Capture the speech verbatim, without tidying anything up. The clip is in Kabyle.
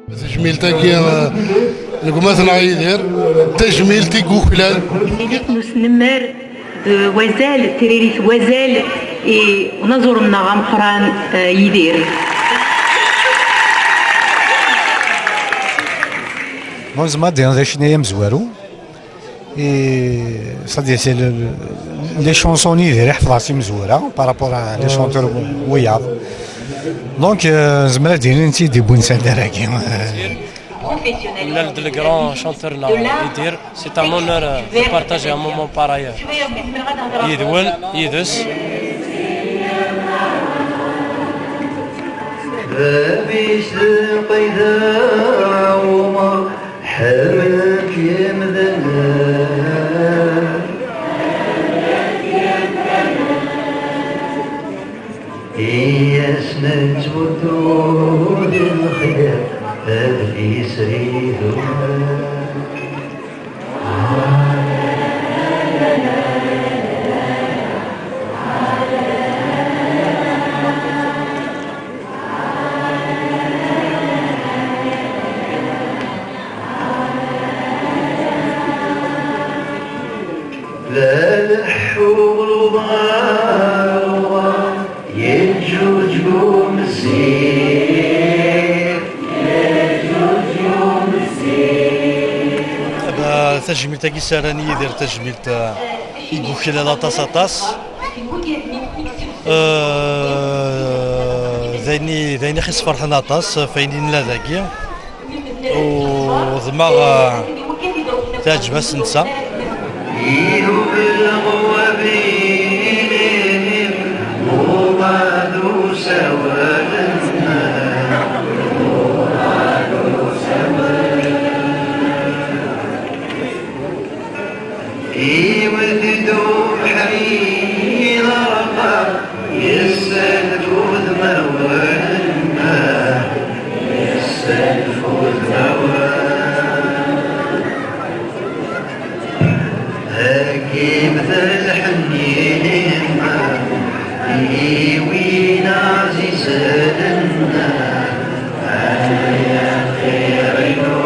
Tajmilt-agi, eh, n gma-tneɣ Yidir, tajmilt i yuklal. Iniɣ n usnemmer d wazal, tiririt wazal i unaẓur-nneɣ ameqqran, eh, Yidir. Bon, zma d acu-nni amezwaru. Et c'est-à-dire, c'est le, le, les chansons n Yidir i ḥefḍeɣ s imezwura par rapport à les chanteurs wiyaḍ. Donc, euh, zemreɣ ad d-iniɣ netta i d-yewwin s annar-agi. Nella d le grand chanteur-nneɣ Yidir. C'est un honneur, euh, de partager un moment pareil, euh, yid-wen, yid-s. Bab-is lqayda Ɛumer, ḥemmlen-t yemdanen. I as-nettmuddu di lxir, ad yesri d umar. La leḥḥuɣ luḍa, luḍa, yeǧǧuǧǧeg umessi. Aba, tajmilt-agi ssaran Yidir, tajmilt, eh, i yuklal aṭas, aṭas. Eh, d ayen i, d ayen i ɣ-isferḥen aṭas, ɣef ayen i nella dagi. U ḍemmeɣ, eh, teɛǧeb-as netta. Ihubel ɣwabin, uḍad usawal. Iwet-d ubeḥri d arqaq, yesself udmawen, yesself udmawen. Akim d lḥenni, i win ɛzizen, ay axir-inu.